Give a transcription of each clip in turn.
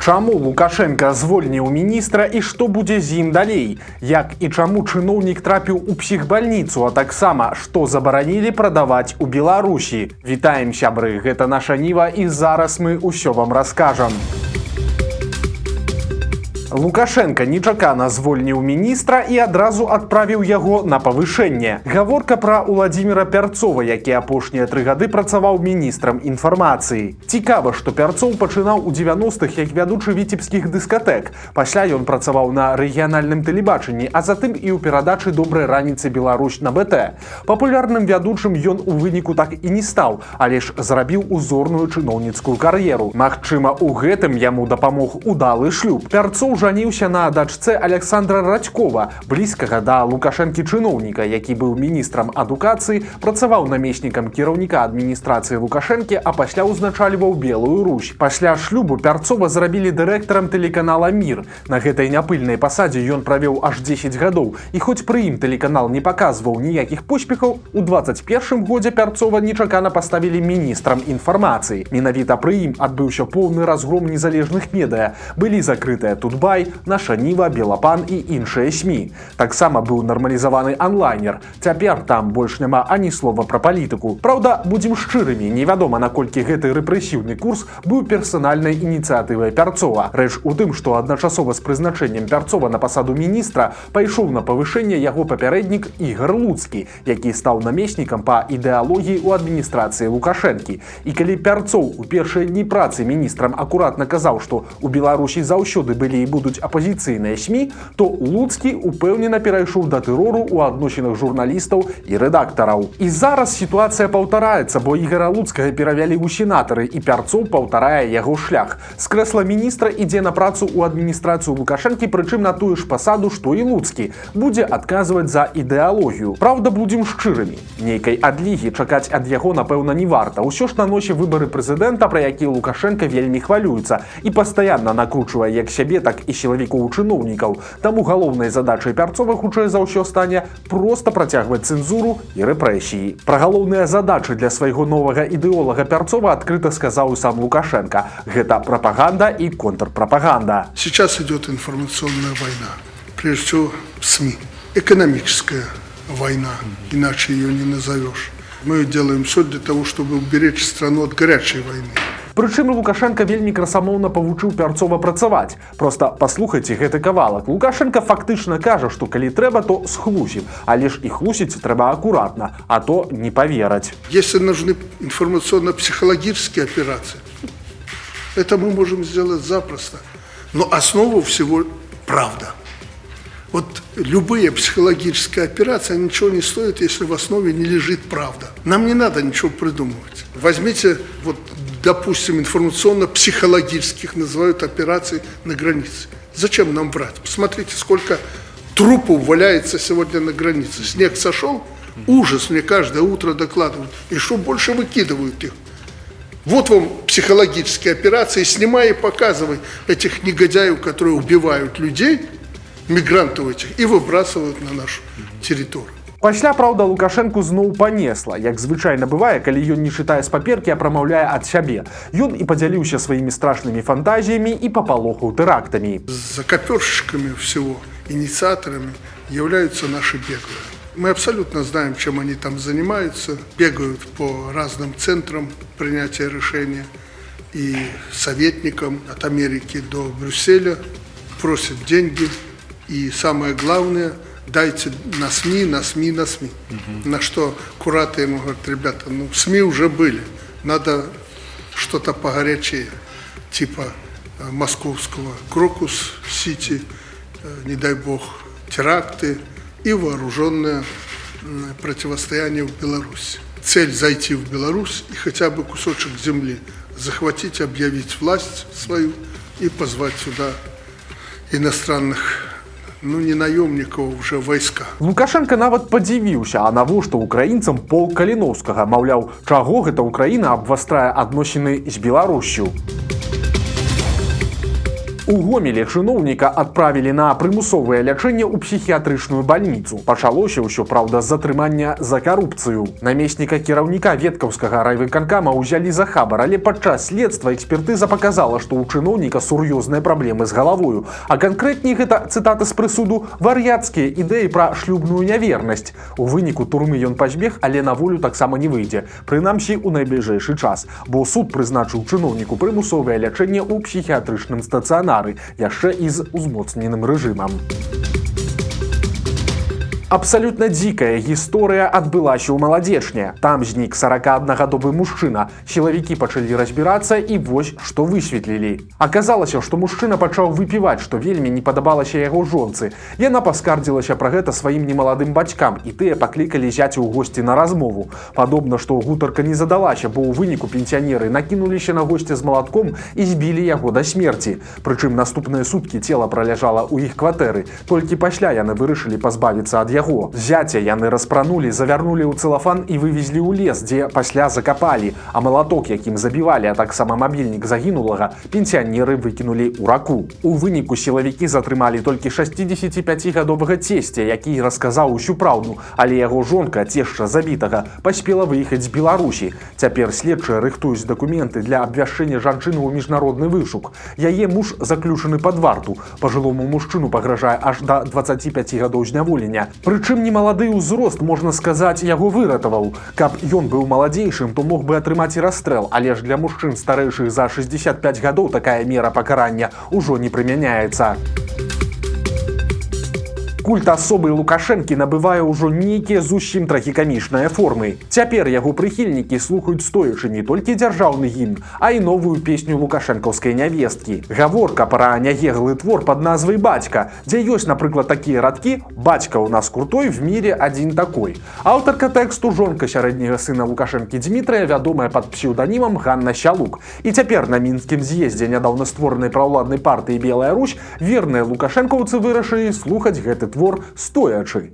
Чаму Лукашэнка звольніў міністра і што будзе з ім далей? Як і чаму чыноўнік трапіў у псіхбальніцу, а таксама, што забаранілі прадаваць у Беларусі? Вітаем, сябры, гэта «Наша Ніва», і зараз мы ўсё вам раскажам. Лукашэнка нечакана звольніў міністра і адразу адправіў яго на павышэнне. Гаворка пра Уладзіміра Пярцова, які апошнія 3 гады працаваў міністрам інфармацыі. Цікава, што Пярцоў пачынаў у 90-х як вядучы віцебскіх дыскатэк. Пасля ён працаваў на рэгіянальным тэлебачанні, а затым і ў перадачы «Добрай раніцы, Беларусь» на БТ. Папулярным вядучым ён у выніку так і не стаў, але ж зрабіў узорную чыноўніцкую кар'еру. Магчыма, у гэтым яму дапамог удалы шлюб. Пярцоў жаніўся на дачцэ Аляксандра Радзькова, блізкага да Лукашэнкі чыноўніка, які быў міністрам адукацыі, працаваў намеснікам кіраўніка адміністрацыі Лукашэнкі, а пасля ўзначальваў «Белую Русь». Пасля шлюбу Пярцова зрабілі дырэктарам тэлеканала «Мір». На гэтай няпыльнай пасадзе ён правёў аж 10 гадоў. І хоць пры ім тэлеканал не паказваў ніякіх поспехаў, у 21 годзе Пярцова нечакана паставілі міністрам інфармацыі. Менавіта пры ім адбыўся поўны разгром незалежных медыа. Былі закрытыя «Тутбай», «Наша Ніва», «Белапан» і іншыя СМІ. Таксама быў нармалізаваны «Анлайнер». Цяпер там больш няма ані слова пра палітыку. Праўда, будзем шчырымі, невядома, наколькі гэты рэпрэсіўны курс быў персанальнай ініцыятывай Пярцова. Рэч у тым, што адначасова з прызначэннем Пярцова на пасаду міністра пайшоў на павышэнне яго папярэднік Ігар Луцкі, які стаў намеснікам па ідэалогіі ў адміністрацыі Лукашэнкі. І калі Пярцоў у першыя дні працы міністрам акуратна казаў, што у Беларусі заўсёды былі і будуць апазіцыйныя СМІ, то Луцкі упэўнена перайшоў да тэрору ў адносінах журналістаў і рэдактараў. І зараз сітуацыя паўтараецца, бо Ігара Луцкага перавялі ў сенатары, і Пярцоў паўтарае яго шлях. З крэсла міністра ідзе на працу ў адміністрацыю Лукашэнкі, прычым на тую ж пасаду, што і Луцкі, будзе адказваць за ідэалогію. Праўда, будзем шчырымі. Нейкай адлігі чакаць ад яго, напэўна, не варта. Усё ж на носе выбары прэзідэнта, пра якія Лукашэнка вельмі хвалюецца і пастаянна накручвае як сябе, так і сілавікоў, чыноўнікаў. Таму галоўнай задачай Пярцова, хутчэй за ўсё, стане проста працягваць цэнзуру і рэпрэсіі. Пра галоўныя задачы для свайго новага ідэолага Пярцова адкрыта сказаў і сам Лукашэнка. Гэта прапаганда і контрпрапаганда. Сейчас идет информационная война. Прежде всего, в СМИ. Экономическая война, иначе ее не назовешь. Мы делаем все для того, чтобы уберечь страну от горячей войны. Прычым Лукашэнка вельмі красамоўна павучыў Пярцова працаваць. Проста паслухайце гэты кавалак. Лукашэнка фактычна кажа, што калі трэба, то схлусім, але ж і хлусіць трэба акуратна, а то не павераць. Если нужны информационно-психологические операции, это мы можем сделать запросто. Но основу всего – правда. Вот любые психологические операции, они ничего не стоят, если в основе не лежит правда. Нам не надо ничего придумывать. Возьмите, вот, допустим, информационно-психологических называют операции на границе. Зачем нам врать? Посмотрите, сколько трупов валяется сегодня на границе. Снег сошел, ужас, мне каждое утро докладывают. И что больше выкидывают их. Вот вам психологические операции, снимай и показывай этих негодяев, которые убивают людей, мигрантов этих, и выбрасывают на нашу территорию. Пасля, праўда, Лукашэнку зноў панесла, як звычайна бывае, калі ён не чытае з паперкі, а прамаўляе ад сябе. Ён і падзяліўся сваімі страшнымі фантазіямі і папалохаў тэрактамі. Закоперщиками всего, инициаторами являются наши беглые. Мы абсолютно знаем, чем они там занимаются, бегают по разным центрам принятия решения и советникам от Америки до Брюсселя, просят деньги и, самое главное, дайте на СМИ, на СМИ, на СМИ. На что куратор ему говорит: «Ребята, ну СМИ уже были, надо что-то погорячее, типа московского Крокус-Сити, не дай бог, теракты и вооруженное противостояние в Беларуси». Цель – зайти в Беларусь и хотя бы кусочек земли захватить, объявить власть свою и позвать сюда иностранных, ну, не наемников, уже войска. Лукашэнка нават падзівіўся, а навошта украінцам полк Каліноўскага, маўляў, чаго гэта Украіна абвастрае адносіны з Беларуссю. У Гомелі чыноўніка адправілі на прымусовае лячэнне ў псіхіятрычную бальніцу. Пачалося ўсё, праўда, з затрымання за карупцыю. Намесніка кіраўніка Веткаўскага райвыканкама ўзялі за хабар, але падчас следства экспертыза паказала, што ў чыноўніка сур'ёзныя праблемы з галавою. А канкрэтней, гэта цытата з прысуду, вар'яцкія ідэі пра шлюбную нявернасць. У выніку турмы ён пазбег, але на волю таксама не выйдзе. Прынамсі, у найбліжэйшы час, бо суд прызначыў чыноўніку прымусовае лячэнне ў псіхіятрычным стацыянары, яшчэ і з узмоцненым рэжымам. Абсалютна дзікая гісторыя адбылася ў Маладзечне. Там знік 41-гадовы мужчына. Сілавікі пачалі разбірацца, і вось што высветлілі. Аказалася, што мужчына пачаў выпіваць, што вельмі не падабалася яго жонцы. Яна паскардзілася пра гэта сваім немаладым бацькам, і тыя паклікалі зяця ў госці на размову. Падобна, што гутарка не задалася, бо ў выніку пенсіянеры накінуліся на госця з малатком і збілі яго да смерці. Прычым наступныя суткі цела праляжала ў іх кватэры. Толькі пасля яны вырашылі пазбавіцца ад яго. Зяця яны распранулі, завярнулі ў цэлафан і вывезлі ў лес, дзе пасля закапалі. А малаток, якім забівалі, а таксама мабільнік загінулага, пенсіянеры выкінулі ў раку. У выніку сілавікі затрымалі толькі 65-гадовага цесця, які расказаў усю праўду, але яго жонка, цешча забітага, паспела выехаць з Беларусі. Цяпер следчыя рыхтуюць дакументы для абвяшчэння жанчыны ў міжнародны вышук. Яе муж заключаны пад варту. Пажылому мужчыну пагражае аж да 25 гадоў зняволення. Прычым немалады ўзрост, можна сказаць, яго выратаваў. Каб ён быў маладзейшым, то мог бы атрымаць і расстрэл, але ж для мужчын, старэйшых за 65 гадоў, такая мера пакарання ўжо не прымяняецца. Культ асобы Лукашэнкі набывае ўжо нейкія зусім трагікамічныя формы. Цяпер яго прыхільнікі слухаюць стоячы не толькі дзяржаўны гімн, а і новую песню лукашэнкаўскай нявесткі. Гаворка пра нягеглы твор пад назвай «Бацька», дзе ёсць, напрыклад, такія радкі: «Батька у нас крутой, в мире один такой». Аўтарка тэксту — жонка сярэдняга сына Лукашэнкі Дмітрыя, вядомая пад псеўданімам Ганна Сялук. І цяпер на мінскім з'ездзе нядаўна створанай праўладнай партыі «Белая Русь» верныя лукашэнкаўцы вырашылі слухаць гэты твор стоячы.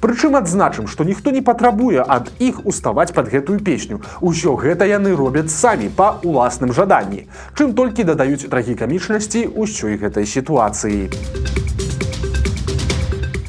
Прычым адзначым, што ніхто не патрабуе ад іх уставаць пад гэтую песню. Усё гэта яны робяць самі па уласным жаданні, чым толькі дадаюць трагікамічнасці ўсёй гэтай сітуацыі.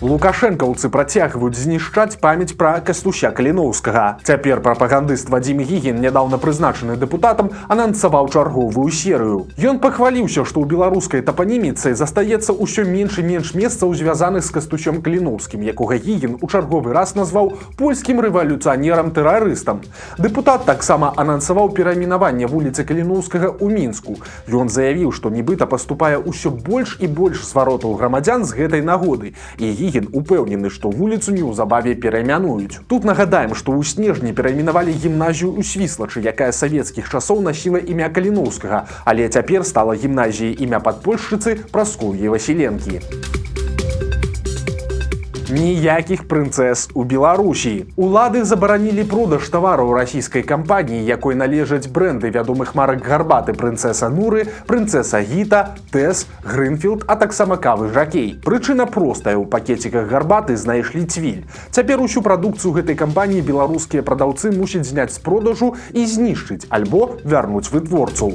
Лукашэнкаўцы працягваюць знішчаць памяць пра Кастуся Каліноўскага. Цяпер прапагандыст Вадзім Гігін, нядаўна прызначаны дэпутатам, анансаваў чарговую серыю. Ён пахваліўся, што ў беларускай тапаніміцы застаецца ўсё менш і менш месцаў, звязаных з Кастусём Каліноўскім, якога Гігін у чарговы раз назваў польскім рэвалюцыянерам-тэрарыстам. Дэпутат таксама анансаваў перайменаванне вуліцы Каліноўскага ў Мінску. Ён заявіў, што нібыта паступае ўсё больш і больш зваротаў грамадзян з гэтай нагоды. І Гігін упэўнены, што вуліцу неўзабаве пераймянуюць. Тут нагадаем, што ў снежні перайменавалі гімназію ў Свіслачы, якая з савецкіх часоў насіла імя Каліноўскага, але цяпер стала гімназіяй імя падпольшчыцы Праскоўі Васіленкі. Ніякіх прынцэс у Беларусі. Улады забаранілі продаж тавараў расійскай кампаніі, якой належаць бренды вядомых марак гарбаты «Прынцэса Нуры», «Прынцэса Гіта», «Тэс», «Грынфілд», а таксама кавы «Жакей». Прычына простая: ў пакеціках гарбаты знайшлі цвіль. Цяпер усю прадукцыю гэтай кампаніі беларускія прадаўцы мусяць зняць з продажу і знішчыць альбо вярнуць вытворцу.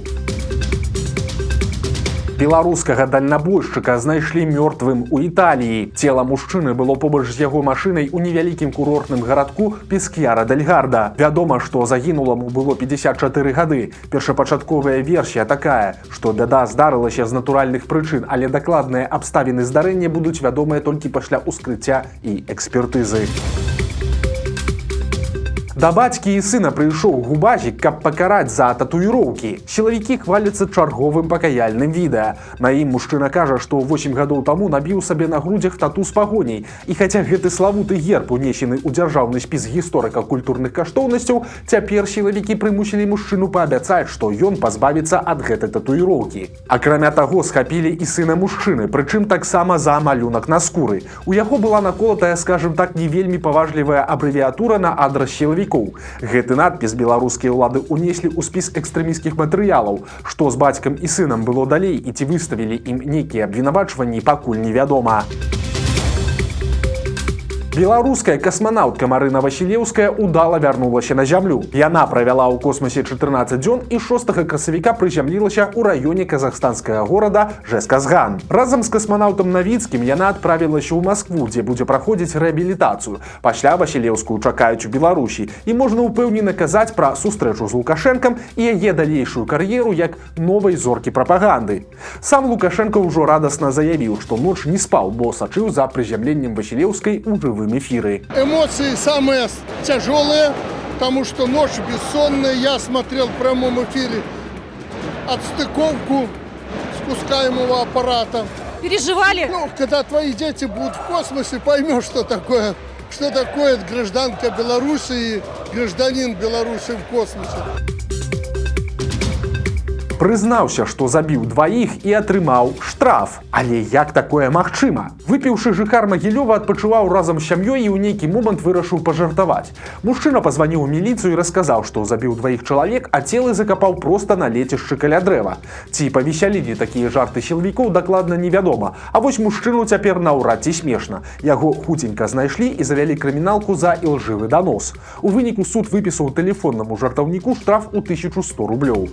Беларускага дальнабойшчыка знайшлі мёртвым у Італіі. Цела мужчыны было побач з яго машынай у невялікім курортным гарадку Пескьяра Дэль-Гарда. Вядома, што загінуламу было 54 гады. Першапачатковая версія такая, што бяда здарылася з натуральных прычын, але дакладныя абставіны здарэння будуць вядомыя толькі пасля ўскрыцця і экспертызы. Да бацькі і сына прыйшоў губазік, каб пакараць за татуіроўкі. Сілавікі хваляцца чарговым пакаяльным відэа. На ім мужчына кажа, што 8 гадоў таму набіў сабе на грудзях тату з Пагоняй. І хаця гэты славуты герб унесены ў дзяржаўны спіс гісторыка-культурных каштоўнасцяў, цяпер сілавікі прымусілі мужчыну паабяцаць, што ён пазбавіцца ад гэтай татуіроўкі. Акрамя таго, схапілі і сына мужчыны, прычым таксама за малюнак на скуры. У яго была наколатая, скажем так, не вельмі паважлівая абрэвіатура на адрас сілавікоў. Гэты надпіс беларускія ўлады ўнеслі ў спіс экстрэмісцкіх матэрыялаў. Што з бацькам і сынам было далей і ці выставілі ім нейкія абвінавачванні, пакуль невядома. Беларуская касманаўтка Марына Васілеўская удала вярнулася на зямлю. Яна правяла ў космасе 14 дзён і 6 красавіка прызямлілася ў раёне казахстанскага горада Жэсказган. Разам з касманаўтам Навіцкім яна адправілася ў Маскву, дзе будзе праходзіць рэабілітацыю. Пасля Васілеўскую чакаюць у Беларусі, і можна ўпэўнена казаць пра сустрэчу з Лукашэнкам і яе далейшую кар'еру як новай зоркі прапаганды. Сам Лукашэнка ўжо радасна заявіў, што ноч не спаў, бо сачыў за прызямленнем Васілеўскай у жывым эфіры. Эмоции самые тяжелые, потому что ночь бессонная. Я смотрел в прямом эфире отстыковку спускаемого аппарата. Переживали? Ну, когда твои дети будут в космосе, поймешь, что такое гражданка Беларуси и гражданин Беларуси в космосе. Прызнаўся, што забіў дваіх, і атрымаў штраф. Але як такое магчыма? Выпіўшы, жыхар Магілёва адпачываў разам з сям'ёй і ў нейкі момант вырашыў пажартаваць. Мужчына пазваніў у міліцыю і расказаў, што забіў дваіх чалавек, а целы закапаў проста на лецішчы каля дрэва. Ці павесялілі такія жарты сілавікоў, дакладна невядома. А вось мужчыну цяпер наўрад ці смешна. Яго хуценька знайшлі і завялі крыміналку за ілжывы данос. У выніку суд выпісаў тэлефоннаму жартаўніку штраф у 1100 рублёў.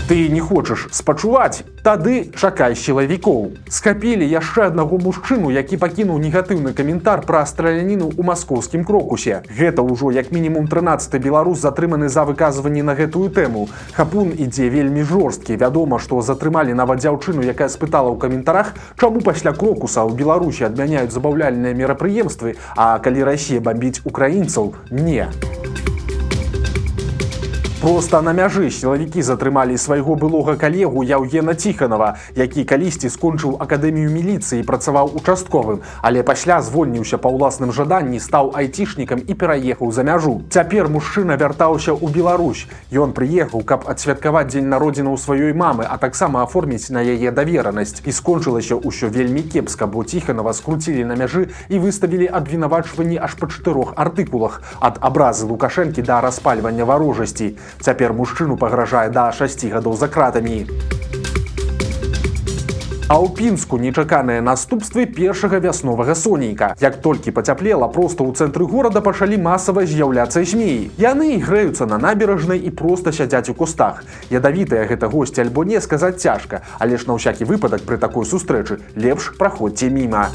Ты не хочаш спачуваць, тады чакай сілавікоў. Схапілі яшчэ аднаго мужчыну, які пакінуў негатыўны каментар пра страляніну ў маскоўскім Крокусе. Гэта ўжо як мінімум 13 беларус, затрыманы за выказванні на гэтую тэму. Хапун ідзе вельмі жорсткі. Вядома, што затрымалі нават дзяўчыну, якая спытала ў каментарах, чаму пасля Крокуса ў Беларусі адмяняюць забаўляльныя мерапрыемствы, а калі Расія бамбіць украінцаў, не. Проста на мяжы сілавікі затрымалі свайго былога калегу Яўгена Ціханова, які калісьці скончыў акадэмію міліцыі і працаваў участковым, але пасля звольніўся па ўласным жаданні, стаў айцішнікам і пераехаў за мяжу. Цяпер мужчына вяртаўся ў Беларусь. Ён прыехаў, каб адсвяткаваць дзень народзінаў сваёй мамы, а таксама аформіць на яе даверанасць. І скончылася ўсё вельмі кепска, бо Ціханова скруцілі на мяжы і выставілі абвінавачванні аж па чатырох артыкулах: ад абразы Лукашэнкі да распальвання варожасці. Цяпер мужчыну пагражае да 6 гадоў за кратамі. А ў Пінску нечаканыя наступствы першага вясновага сонейка. Як толькі пацяплела, проста ў цэнтры горада пачалі масава з'яўляцца змеі. Яны і грэюцца на набярэжнай, і проста сядзяць у кустах. Ядавітыя гэта госці альбо не, сказаць цяжка, але ж на ўсякі выпадак пры такой сустрэчы лепш праходзьце міма.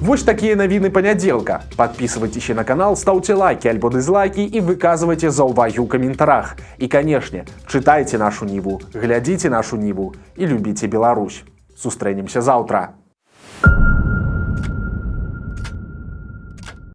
Вось такія навіны панядзелка. Падпісвайцеся на канал, стаўце лайкі альбо дызлайкі і выказвайце заўвагі ў каментарах. І, канешне, чытайце Нашу Ніву, глядзіце Нашу Ніву і любіце Беларусь. Сустрэнемся заўтра.